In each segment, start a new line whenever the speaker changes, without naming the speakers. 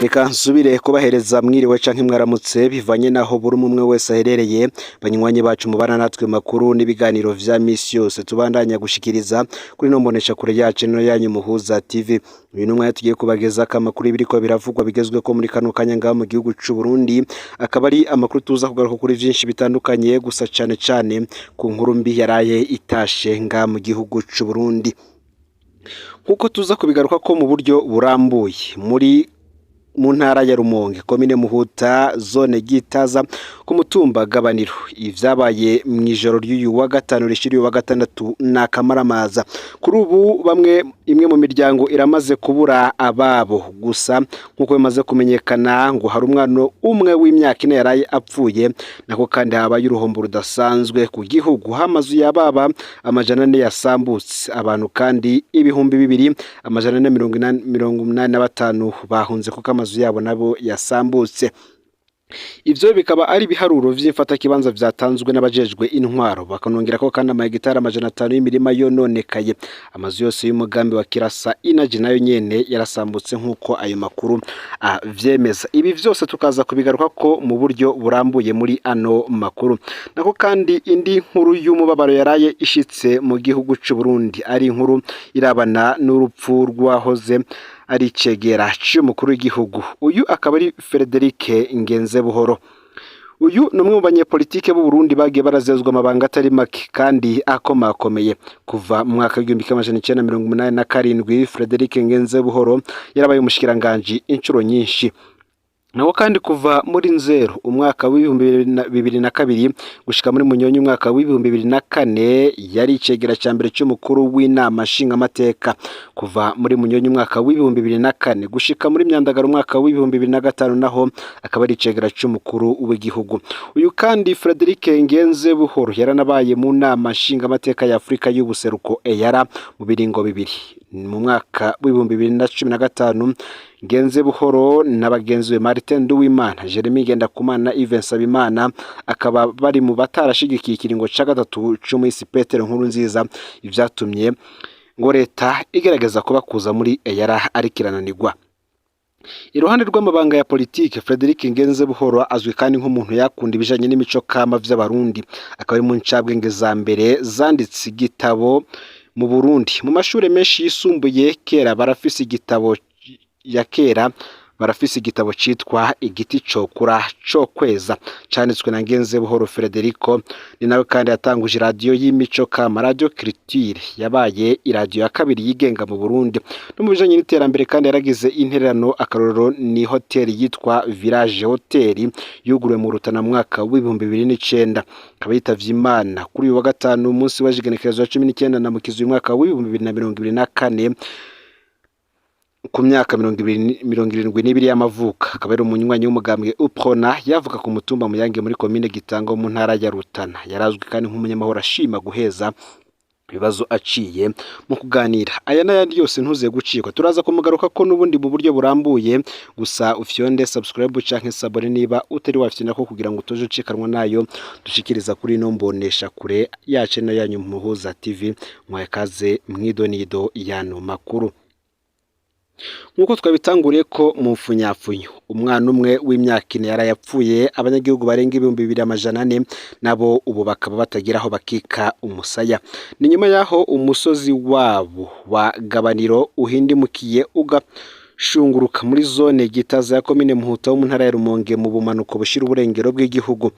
Reka nsubire kubahereza mwiriwe canke mwaramutse, bivanye naho buri umwe wese aherereye. Banywanyi bacu mubana natwe makuru n'ibiganiro vya misi yose tubandanya gushikiriza kuri no mbonesha kure yacu no yanyu Muhuza TV. Uyu ni umwanya tugiye kubageza amakuru ibiriko biravugwa bigezweko muri kano kanya ngaha mu gihugu c'u Burundi. Akaba ari amakuru tuza kugaruka kuri vyinshi bitandukanye, gusa cane cane ku nkuru mbi yaraye itashe ngaha mu gihugu c'u Burundi, nkuko tuza kubigaruka ko mu buryo burambuye. Muri mu ntara ya Rumonge, komine Muhuta, zone Gitaza, ku mutumba Gabaniro, ivyabaye mw'ijoro ry'uyu wa gatanu rishira uyu wa gatandatu ni akamaramaza. Kuri ubu bamwe imwe mu miryango iramaze kubura ababo. Gusa nk'uko bimaze kumenyekana, ngo hari umwana umwe w'imyaka 4 yaraye apfuye. Nako kandi habaye uruhombo rudasanzwe ku gihugu, amazu yababa 400 yasambutse, abantu kandi 2485 bahunze kuko amazu yabo nabo yasambutse. Ivyo bikaba ari ibiharuro vy'imfatakibanza vyatanzwe n'abajejwe intwaro. Bakanongera ko kandi amahegitari 500 y'imirima yononekaye. Amazu yose y'umugambi wa Kirasa Energy nayo nyene yarasambutse, nk'uko ayo makuru avyemeza. Ibi vyose tukaza kubigaruka ko mu buryo burambuye muri ano makuru. Nako kandi indi nkuru y'umubabaro yaraye ishitse mu gihugu c'u Burundi ari inkuru irabana n'urupfu rwahoze ari icegera c'umukuru w'igihugu. Uyu akaba ari Frederic Ngenzebuhoro. Uyu ni umwe mu banyepolitike b'u Burundi bagiye barazezwa amabanga atari make kandi akomakomeye. Kuva mu mwaka w'1987, Frederic Ngenzebuhoro yarabaye umushikiranganji inshuro nyinshi. Naho kandi kuva muri Nzero umwaka w'2002 gushika muri Munyonyo umwaka w'2004, yari icegera ca mbere c'umukuru w'inama nshingamateka. Kuva muri Munyonyo umwaka w'2004 gushika muri Myandagaro umwaka w'2005, naho akaba ari icegera c'umukuru w'igihugu. Uyu kandi Frederic Ngenzebuhoro yaranabaye mu nama nshingamateka ya Afurika y'ubuseruko, EALA, mu biringo bibiri. Mu mwaka w'2015, Ngenzebuhoro na bagenzi be Martin Nduwimana, Jeremy Ngendakumana, Yves Nsabimana akaba bari mu batarashigikiye ikiringo ca gatatu c'umuhisi Petero Nkurunziza, ivyatumye ngo leta igerageza kubakuza muri EALA ariko irananirwa. Iruhande rw'amabanga ya politike, Frederic Ngenzebuhoro azwi kandi nk'umuntu yakunda ibijanye n'imico kama vy'Abarundi. Akaba ari mu ncabwenge za mbere zanditse igitabo mu Burundi. Mu mashure menshi yisumbuye kera barafise igitabo ya kera, barafise igitabo citwa Igiti Cokura Cokweza, canditswe na Ngenzebuhoro Frederico. Ni nawe kandi yatanguje radiyo y'imico kama, Radio Culture, yabaye iradiyo ya kabiri yigenga mu Burundi. No mu bijanye n'iterambere kandi yaragize intererano. Akarorero ni hoteli yitwa Village Hotel yuguruwe mu Rutana mu mwaka w'2009. Akaba yitavye Imana kuri uyu wa gatanu, umunsi w'igenekerezo ya 19 na Mukiza uyu mwaka w'2024, ku myaka 72 y'amavuko. Akaba ari umunywanyi w'umugambwe UPRONA, yavuka ku mutumba Muyange muri komine Gitanga mu ntara ya Rutana. Yarazwi kandi nk'umunyamahoro, ashima guheza ibibazo aciye mu kuganira. Aya n'ayandi yose ntuze gucikwa, turaza kumugaruka ko n'ubundi mu buryo burambuye. Gusa ufyonde subscribe canke s'abonner niba utari wafyonda ko, kugira ngo utoje ucikanwa nayo dushikiriza kuri ino mbonesha kure yacu no yanyu Muhuza TV. Mwaye kaze mwidonido yano makuru. Nk'uko twabitanguriye ko mu mfunyapfunyo, umwana umwe w'imyaka 4 yarayapfuye, abanyagihugu barenga 2400 nabo ubu bakaba batagira aho bakika umusaya. Ni nyuma y'aho umusozi wabo wa Gabaniro uhindimukiye ugashunguruka muri zone Gitaza ya komine Muhuta wo mu ntara ya Rumonge, mu bumanuko bushira uburengero bw'igihugu.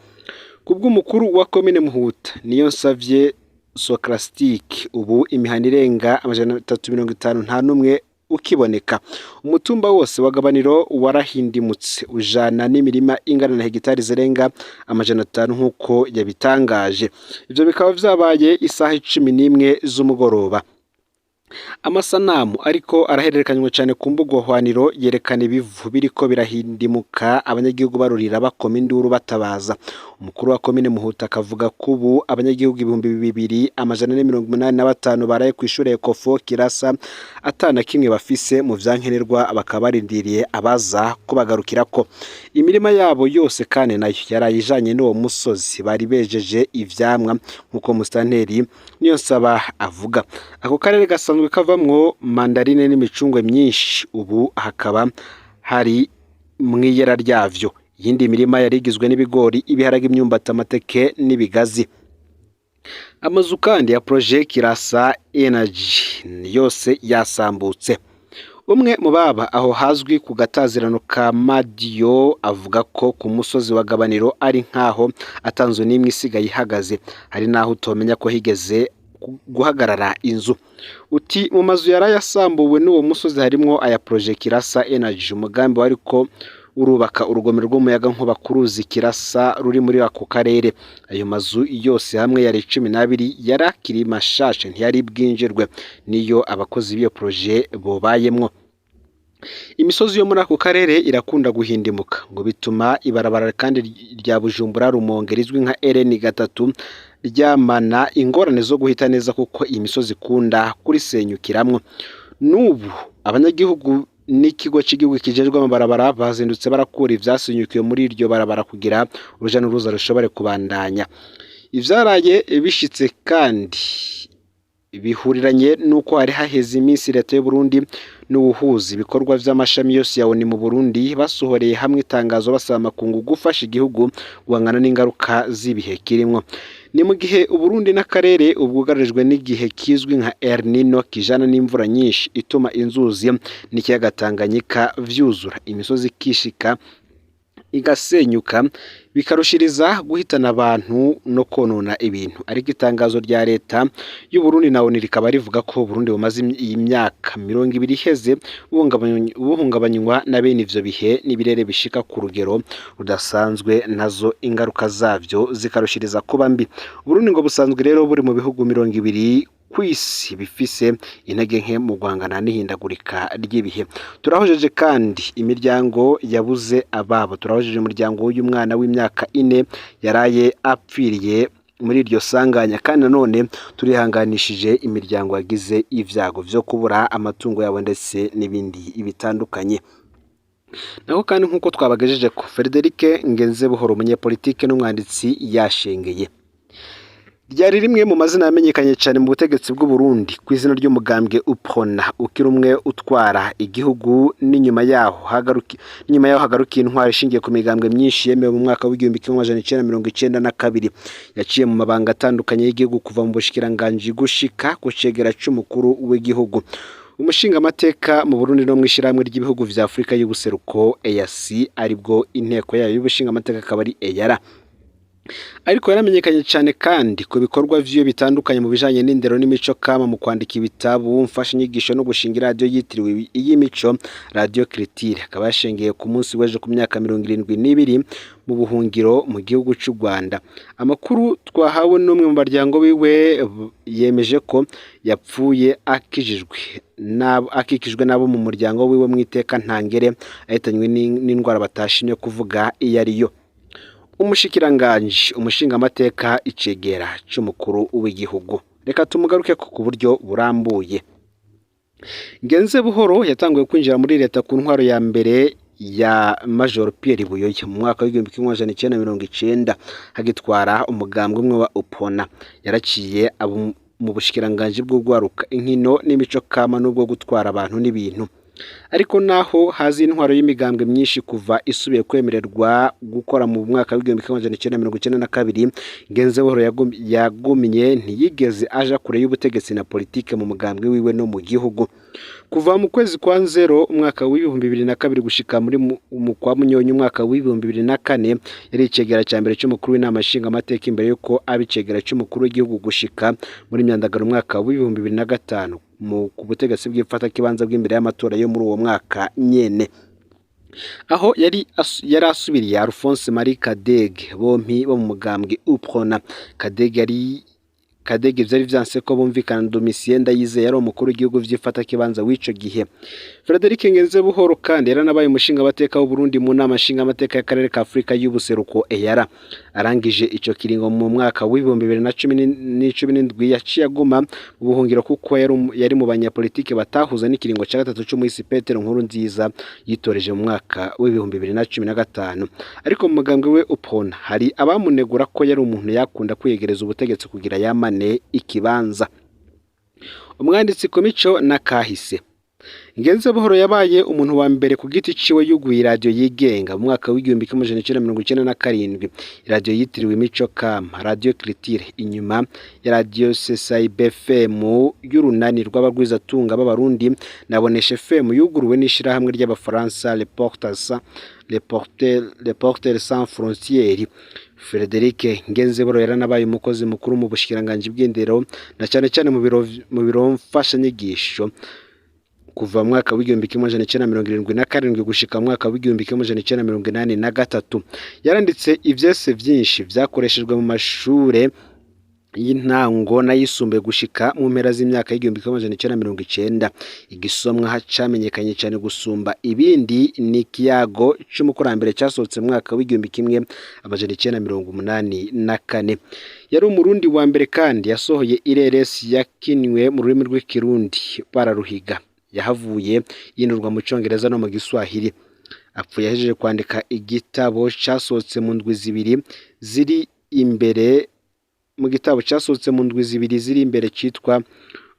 Kubw'umukuru wa komine Muhuta, Niyo Nsavye Socrastique, ubu imihana irenga 350 nta n'umwe ukiboneka. Umutumba wose wa Gabaniro warahindimutse, ujana n'imirima ingana na hegitari zirenga 500, nk'uko yabitangaje. Ivyo bikaba vyabaye isaha 11 z'umugoroba. Amasanamu ariko arahererekanywa cyane ku mbuga hwaniro yerekana ibivu biriko birahindimuka, abanyagihugu barurira, bakoma induru, batabaza. Umukuru wa komine Muhuta akavuga ko ubu abanyagihugu 2485 baraye kw'ishure Ekofo Kirasa atana kimwe bafise mu vyankenerwa, bakaba barindiriye abaza kubagarukirako. Imirima yabo yose kandi nayo yaraye ijanye n'uwo musozi, bari bejeje ivyamwa, nk'uko musitanteri Niyonsaba avuga. Ako karere gasanzwe kavamwo mandarine n'imicungwe myinshi, ubu hakaba hari mw'iyera ryavyo. Iyindi mirima yari igizwe n'ibigori, ibiharage, imyumbati, amateke n'ibigazi. Amazu kandi ya projet Kirasa Energy yose yasambutse. Umwe mu baba aho hazwi ku gatazirano ka Madiyo avuga ko ku musozi wa Gabaniro ari nkaho atanzu n'imwe isigaye ihagaze, hari naho utomenya ko higeze guhagarara inzu. Uti mu mazu yarayasambuwe n'uwo musozi harimwo aya projet Kirasa Energy, umugambi wariko urubaka urugomero rw'umuyagankuba ku ruzi Kirasa ruri muri ako karere. Ayo mazu yose hamwe yari 12, yari akiri mashasha, ntiyari bwinjirwe niyo abakozi b'iyo projet bobayemwo. Imisozi yo muri ako karere irakunda guhindimuka, ngo bituma ibarabara kandi rya Bujumbura Rumonge rizwi nka RN 3 ryamana ingorane zo guhita neza, kuko iyi misozi ikunda kurisenyukiramwo. N'ubu abanyagihugu n'ikigo cy'igihugu kijejwe amabarabara bazindutse barakura ivyasenyukiye muri iryo barabara kugira uruja n'uruza rushobore kubandanya. Ivyaraye bishitse kandi bihuriranye n'uko hari haheze iminsi leta y'u Burundi n'ubuhuza ibikorwa vy'amashami yose ya ONU mu Burundi basohoreye hamwe itangazo basaba amakungu gufasha igihugu guhangana n'ingaruka z'ibihe kirimwo. Ni mu gihe Uburundi n'akarere ubwugarijwe n'igihe kizwi nka El Nino, kijana n'imvura nyinshi ituma inzuzi n'ikiyaga Tanganyika vyuzura, imisozi ikishika igasenyuka, bikarushiriza guhitana abantu no konona ibintu. Ariko itangazo rya leta y'u Burundi na ONU rikaba rivuga ko Burundi bumaze iyi myaka 20 iheze buhungabanywa na bene ivyo bihe n'ibirere bishika ku rugero rudasanzwe, nazo ingaruka zavyo zikarushiriza kuba mbi. Burundi ngo busanzwe rero buri mu bihugu 20 kw'isi bifise intege nke mu guhangana n'ihindagurika ry'ibihe. Turahojeje kandi imiryango yabuze ababo, turahojeje umuryango w'uyu mwana w'imyaka 4 yaraye apfiriye muri iryo sanganya, kandi nanone turihanganishije imiryango yagize ivyago vyo kubura amatungo yabo ndetse n'ibindi bitandukanye. Naho kandi nk'uko twabagejeje ko Frederic Ngenzebuhoro, umunyepolitike n'umwanditsi, yashengeye. Ryari rimwe mu mazina yamenyekanye cyane mu butegetsi bw'u Burundi ku izina ry'umugambwe UPRONA ukiri umwe utwara igihugu, n'inyuma yaho hagarukiye intwaro ishingiye ku migambwe myinshi yemewe mu mwaka w'1992. Yaciye mu mabanga atandukanye y'igihugu, kuva mu bushikiranganji gushika ku cegera c'umukuru w'igihugu, umushingamateka mu Burundi no mw'ishirahamwe ry'ibihugu vya Afurika y'ubuseruko EAC, aribwo inteko yayo y'ubushingamateka akaba ari EAR. Ariko yaramenyekanye cyane kandi ku bikorwa vyiwe bitandukanye mu bijanye n'indero n'imico kama, mu kwandika ibitabo mfashanyigisho no gushinga iradiyo yitiriwe iy'imico, Radiyo Culture. Akaba yashengeye ku munsi w'ejo ku myaka 72 mu buhungiro mu gihugu c'u Rwanda. Amakuru twahawe n'umwe mu baryango biwe yemeje ko yapfuye akijijwe akikijwe n'abo mu muryango wiwe mu iteka ntangere, ahitanywe n'indwara batashimye kuvuga iyo ariyo. Umushikiranganji, umushingamateka, icegera c'umukuru w'igihugu, reka tumugaruke ku buryo burambuye. Ngenze Buhoro yatanguye kwinjira muri leta ku ntwaro ya mbere ya Major Pierre Buyoya mu mwaka w'1990, hagitwara umugambwe umwe wa UPONA. Yaraciye mu bushikiranganji bw'urwaruka, inkino n'imico kama n'ubwo gutwara abantu n'ibintu. Ariko naho hazi intwaro y'imigambwe myinshi kuva isubiye kwemererwa gukora mu mwaka w'1992, Ngenzebuhoro yagumye, ntiyigeze aja kure y'ubutegetsi na politike mu mugambwe wiwe no mu gihugu. Kuva mu kwezi kwa Nzero umwaka w'2002 gushika muri mu kwa Munyonyo umwaka w'2004, yari icegera ca mbere c'umukuru w'inama nshingamateka, imbere yuko aba icegera c'umukuru w'igihugu gushika muri Myandagaro umwaka w'2005 mu ku butegetsi bw'imfatakibanza bw'imbere y'amatora yo muri uwo mwaka nyene, aho yari asubiriye Alphonse Marie Kadege, bompi bo mu mugambwe UPRONA. Kadege yari Kadege vyari vyanse ko bumvikana na Domitien Ndayizeye, yari umukuru w'igihugu vy'imfatakibanza w'ico gihe. Frederic Ngenzebuhoro kandi yaranabaye umushingamateka w'u Burundi mu nama nshingamateka y'akarere ka Afurika y'ubuseruko EAR. Arangije ico kiringo mu mwaka w'2017, yaciye aguma mu buhungiro kuko yari mu banyapolitike batahuza n'ikiringo ca gatatu c'umuhisi Petero Nkurunziza yitoreje mu mwaka w'2015. Ariko mu mugambwe we UPRONA hari abamunegura ko yari umuntu yakunda kwiyegereza ubutegetsi kugira yamane ikibanza. Umwanditsi ku mico n'akahise. Ngenzebuhoro yabaye umuntu wa mbere ku giti ciwe yuguye iradiyo yigenga mu mwaka w'1997, iradiyo yitiriwe Imico Kama, Radiyo Culture, inyuma ya Radiyo CSIB FM y'urunani rw'abagwizatunga b'Abarundi na Bonesha FM yuguruwe n'ishirahamwe ry'Abafaransa Les Porteurs Sans Frontières. Frederic Ngenzebuhoro yaranabaye umukozi mukuru mu bushikiranganji bw'indero na cane cane mu biro mfashanyigisho kuva mu mwaka w'1977 gushika mu mwaka w'1983. Yaranditse ivyese vyinshi vyakoreshejwe mu mashure y'intango n'ayisumbuye gushika mu mpera z'imyaka y'1990. Igisomwa camenyekanye cane gusumba ibindi ni Ikiyago c'Umukurambere casohotse mu mwaka w'1984. Yari Umurundi wa mbere kandi yasohoye ireresi yakiniwe mu rurimi rw'Ikirundi Bararuhiga, yahavuye yinurwa mu Congereza no mu Giswahili. Apfuye ahejeje kwandika igitabo casohotse mu ndwi 2 ziri imbere, mu gitabo casohotse mu ndwi 2 ziri imbere citwa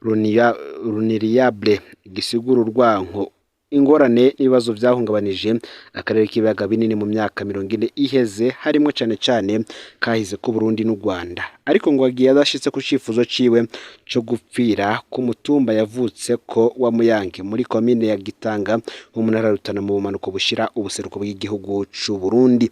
L'Innourrissable, gisigura urwanko, ingorane n'ibibazo vyahungabanije akarere k'ibiyaga binini mu myaka 40 iheze, harimwo cane cane kahise k'Uburundi n'u Rwanda. Ariko ngo agiye adashitse ku cifuzo ciwe co gupfira ku mutumba yavutseko wa Muyange, muri komine ya Gitanga ho mu ntara ya Rutana, mu bumanuko bushira ubuseruko bw'igihugu c'Uburundi.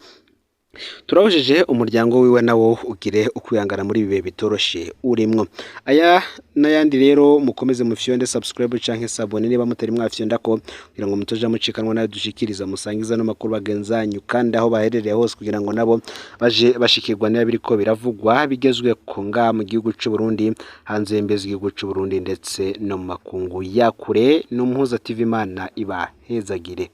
Turahojeje umuryango wiwe, nawo ugire ukwihangana muri ibi bihe bitoroshe urimwo. Aya n'ayandi rero, mukomeze mufyonde subscribe canke s'abonner niba mutari mwafyonda ko, kugira ngo mutoja mucikanwa nayo dushikiriza. Musangiza no makuru bagenzanyu kandi aho baherereye hose, kugira ngo nabo baje bashikirwa niba biriko biravugwa bigezwe ko ngaha mu gihugu c'u Burundi, hanze y'imbibe z'igihugu c'u Burundi, ndetse no mu makungu ya kure. N'Umuhuza TV, Imana ibahezagire.